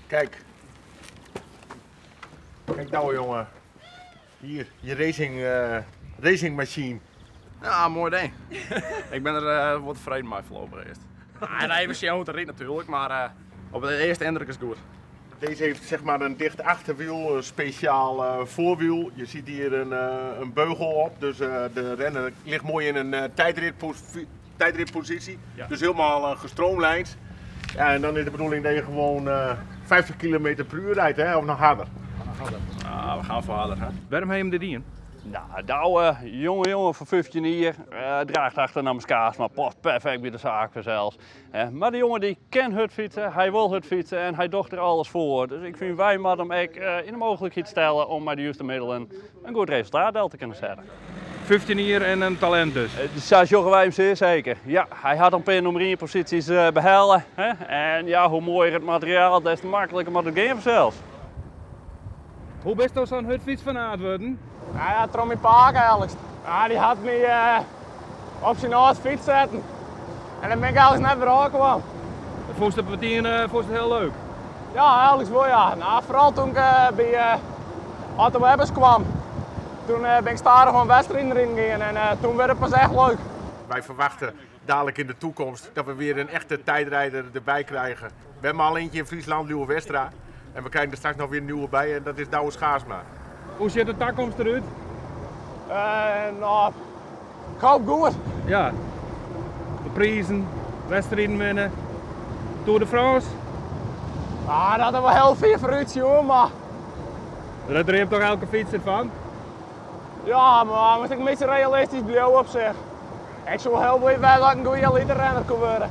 Kijk. Kijk nou jongen. Hier, je racing, racing machine. Ja, moai ding. Ik bin der wol tefreden mei foarlopich earst. Ja, even sjen hoe't it rydt natuerlik, mar op de earste yndruk is goed. Deze heeft zeg maar een dicht achterwiel, een speciaal voorwiel. Je ziet hier een beugel op, dus de renner ligt mooi in een tijdritpositie. Ja. Dus helemaal gestroomlijnd. Ja, en dan is de bedoeling dat je gewoon 50 km per uur rijdt, hè? Of nog harder. Ah, we gaan voor harder, hè? Wêrom ha je him dit dien? Nou, Douwe, jonge jongen fan 15 jier, draagt achternaam Schaafsma, past perfect by de saak fansels. Mar de jonge dy kin hurd fytse, hy wol hurd fytse en hy docht der alles foar. Dus ik fyn wy moatte him ek yn de mooglikheid stelle om mei de juste middelen in goed resultaat del te kinnen setten. 15 jier en in talint dus? Sa sjogge wy him sear seker. Ja, hy hat al in pear nûmer ien posysjes behelle. Hè? En ja, hoe moaier it materiaal, des te makliker moat it gean fansels. Hoe bisto sa'n hurdfytsfanaat wurden? Nou ja, troch myn pake eigentlik. Ja, dy hat my op syn âld fyts setten. En dêr bin ik eigentlik net wer ôfkaam. Fûnst it metien fûnst it hiel leuk? Ja, eigentlik wol ja. Nou, foaral toen ik by Otto Ebbers kwam. Toen bin ik stadichoan wedstriden riden gien en toen waard it pas echt leuk. Wy ferwachtsje dadelijk yn de takomst dat we wer in echte tijdrijder derby krije. We hawwe al ientsje yn Fryslân, Lieuwe Westra. En we krije der straks noch wer in nieuwe by en dat is Douwe Schaafsma. Hoe sjocht de takomst derút? Nou, ik hoopje goed. Ja, de prizen, wedstriden winne, Tour de France. Ah, dat is wol hiel fier foarút, jongen, mar... Dêr dreamt toch elke fytser fan? Ja, mar moat ik in bytsje realistysk bliuwe op sich. Ik soe hiel bliid wêze as ik in goede elite-renner koe wurde.